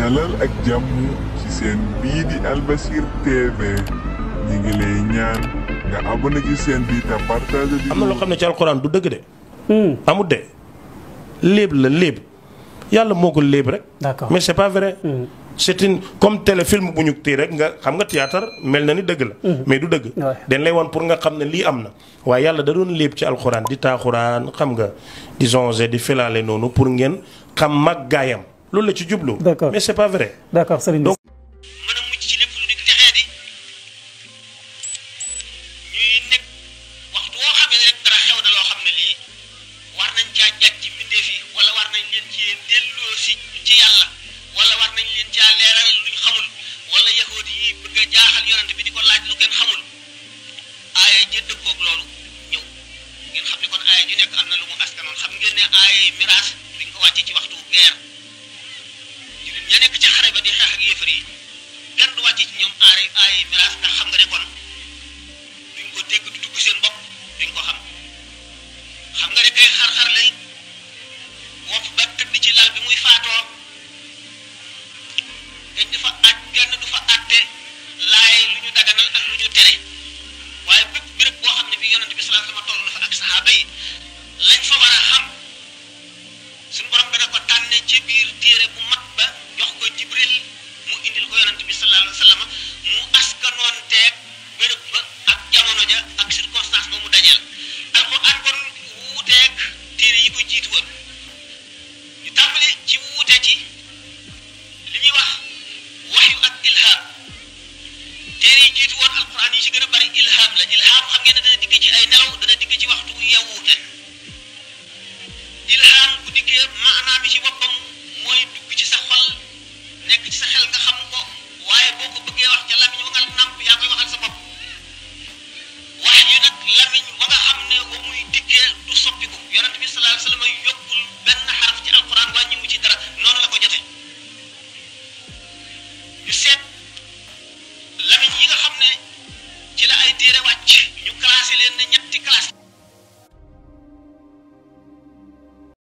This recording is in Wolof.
dalal ak jàmm ci seen bii di Albasir TV ñi ngi lay ñaan nga abonné ci seen bii te partage di. am na loo xam ne ci alxuraan du dëgg de. amut de léeb la léeb yàlla moo ko léeb rek. d'accord mais c'est pas vrai. c'est une comme téléfilm bu ñu tii rek nga xam nga théâtre mel na ni dëgg la. mais du dëgg. dañ lay woon pour nga xam ne lii am na. waaye yàlla da doon léeb ci alxuraan di taaxuraan xam nga di zonger di filaale noonu pour ngeen xam mag gaayam loolu la ci jublu. d'accord mais c'est pas vrai. d'accord Serigne. donc mën a mucc ci lépp lu di texee di ñuy nekk waxtu woo xam ne rek dara xew na loo xam ne lii war nañ caa jàj ci mbindeef yi wala war nañ leen ci delloo si ci yàlla wala war nañ leen caa leeral luñ xamul wala yahuud yi bëgg a jaaxal yonent bi di ko laaj lu kenn xamul aaya ji dëppoog loolu ñëw ngeen xam ne kon aaya ji nekk am na lu mu askanoon xam ngeen ne aaya yi miraas duñ ko wàcce ci waxtu guerre jullit ña nekk ca xare ba di xeex ak yéefar yi kenn du wàcce ci ñoom aaya yi miraas ndax xam nga ne kon duñ ko dégg du dugg seen bopp duñ ko xam nga ne kay xar-xar lay